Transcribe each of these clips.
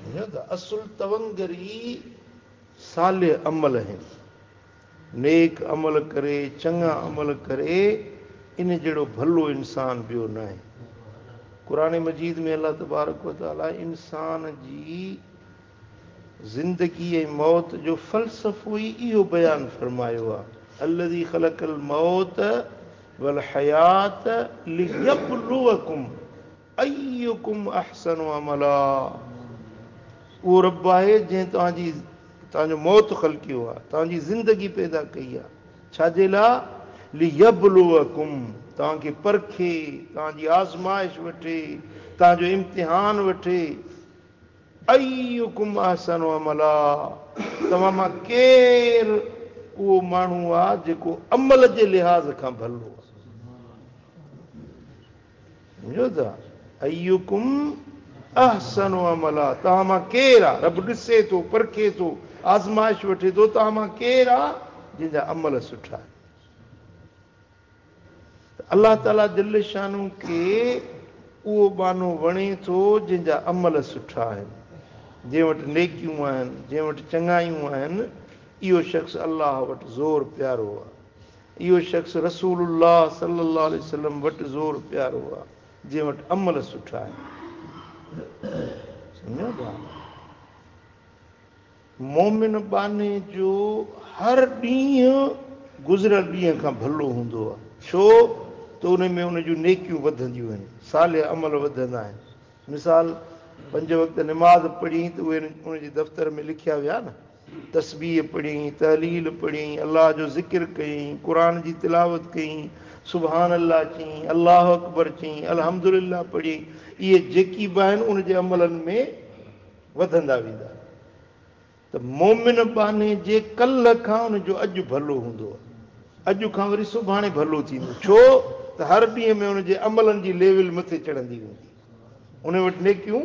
سمجهو ٿا؟ اصل تونگر ئي صالح عمل آهن. نيڪ عمل ڪري، چڱا عمل ڪري، ان جهڙو ڀلو انسان ٻيو ناهي. قرآن مجيد ۾ الله تبارڪ و تعاليٰ انسان جي زندگي ۽ موت جو فلسفو ئي اهو بيان فرمايو آهي، الذي خلق الموت والحياة ليبلوڪم ايڪم احسن عملا. اهو رب آهي جنهن توهان جي توهان جو موت خلقيو آهي، توهان جي زندگي پيدا ڪئي آهي، ڇا جي لاء؟ ليبلوڪم، توهان کي پرکي، توهان جي آزمائش وٺي، توهان جو امتحان وٺي. ايڪم احسن عملا، توهان مان ڪير اهو ماڻهو آهي جيڪو عمل جي لحاظ کان ڀلو آهي. سمجهو ٿا؟ ايڪم احسن عملا، توهان مان ڪير آ؟ رب ڏسي ٿو، پرکي ٿو، آزمائش وٺي ٿو، توهان مان ڪير آ جنهن جا عمل سٺا آهن؟ ته الله تعاليٰ جل شانه کي اهو ٻانهو وڻي ٿو جنهن جا عمل سٺا آهن، جنهن وٽ نيڪيون آهن، جنهن وٽ چڱايون آهن، اهو شخص الله وٽ زور پيارو آ. اهو شخص رسول الله صلي الله عليه وسلم وٽ زور پيارو آ جنهن وٽ عمل سٺا آهن. سمجهو ٿا؟ مؤمن ٻانهي جو هر ڏينهن گذريل ڏينهن کان ڀلو هوندو آ، ڇو ته ان ۾ ان جون نيڪيون وڌنديون آهن، صالح عمل وڌندا آهن. مثال پنج وقت نماز پڙهين ته اهي ان جي دفتر ۾ لکيا ويا نه. تسبيح پڙهين، تهليل پڙهين، الله جو ذڪر ڪيئين، قرآن جي تلاوت ڪيئين، سبحان الله چيئين، الله اڪبر چيئين، الحمدلله پڙهين، اهي جيڪي به آهن ان جي عملن ۾ وڌندا ويندا. ته مؤمن ٻانهي جي ڪلهه کان ان جو اڄ ڀلو هوندو آهي، اڄ کان وري سڀاڻي ڀلو ٿيندو، ڇو ته هر ڏينهن ۾ ان جي عملن جي ليول مٿي چڙهندي ويندي، ان وٽ نيڪيون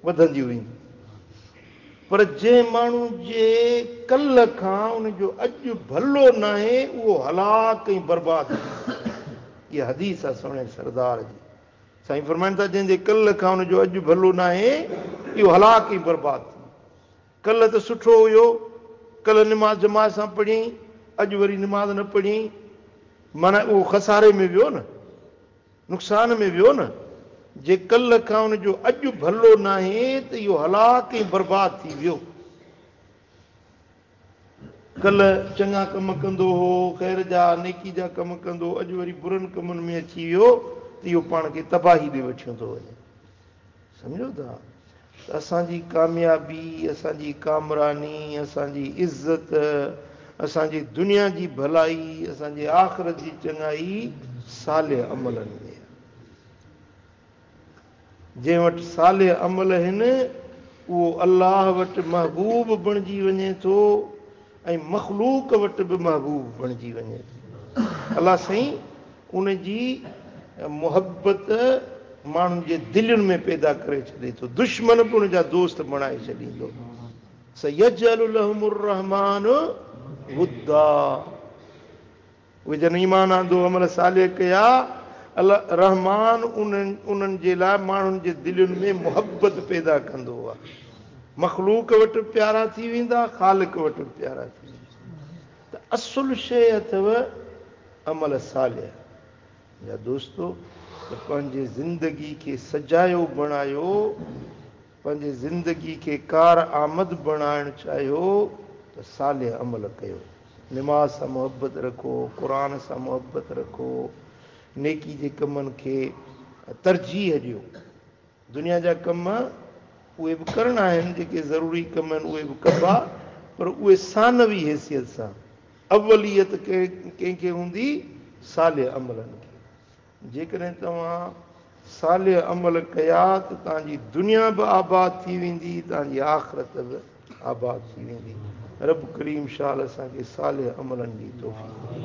وڌنديون وينديون. پر جنهن ماڻهو جي ڪلهه کان ان جو اڄ ڀلو ناهي، اهو هلاڪ ۽ برباد ٿي ويندو. اها حديث آهي سهڻي سردار جي. سائين فرمائن ٿا، جنهن جي ڪلهه کان ان جو اڄ ڀلو ناهي، اهو هلاڪ ۽ برباد ٿي ويندو. ڪلهه ته سٺو هيو، ڪلهه نماز جماعت سان پڙهيائين، اڄ وري نماز نه پڙهيائين، معنيٰ اهو خساري ۾ ويو نه، نقصان ۾ ويو نه. جي ڪلهه کان ان جو اڄ ڀلو ناهي ته اهو هلاڪ ۽ برباد ٿي ويو. ڪلهه چڱا ڪم ڪندو هو، خير جا، نيڪي جا ڪم ڪندو هو، اڄ وري برن ڪمن ۾ اچي ويو ته اهو پاڻ کي تباهي ڏي وٺيو ٿو وڃي. سمجهو ٿا ته اسان جي ڪاميابي، اسان جي ڪامراني، اسان جي عزت، اسان جي دنيا جي ڀلائي، اسان جي آخرت جي چڱائي صالح عملن ۾ آهي. جنهن وٽ صالح عمل آهن، اهو الله وٽ محبوب بڻجي وڃي ٿو ۽ مخلوق وٽ به محبوب بڻجي وڃي ٿو. الله سائين ان جي محبت ماڻهن جي دلين ۾ پيدا ڪري ڇڏي ٿو، دشمن به ان جا دوست بڻائي ڇڏيندو. سيجعل لهم الرحمٰن ودا، اهي جن ايمان آندو، عمل صالح ڪيا، الله رحمان انهن جي لاء ماڻهن جي دلين ۾ محبت پيدا ڪندو آهي. مخلوق وٽ به پيارا ٿي ويندا، خالق وٽ به پيارا ٿي ويندا. ته اصل شيء اٿو عمل صالح. يا دوستو ته پنهنجي زندگي کي سجايو بڻايو، پنهنجي زندگي کي ڪار آمد بڻائڻ چاهيو ته صالح عمل ڪيو. نماز سان محبت رکو، قرآن سان محبت رکو، نيڪي جي ڪمن کي ترجيح ڏيو. دنيا جا ڪم اهي به ڪرڻا آهن، جيڪي ضروري ڪم آهن اهي به ڪبا، پر اهي ثانوي حيثيت سان، اوليت ڪنهن کي هوندي؟ صالح عملن کي. جيڪڏهن توهان صالح عمل ڪيا ته توهان جي دنيا به آباد ٿي ويندي، توهان جي آخرت به آباد ٿي ويندي. رب ڪريم شال اسان کي صالح عملن جي توفيق ڏي.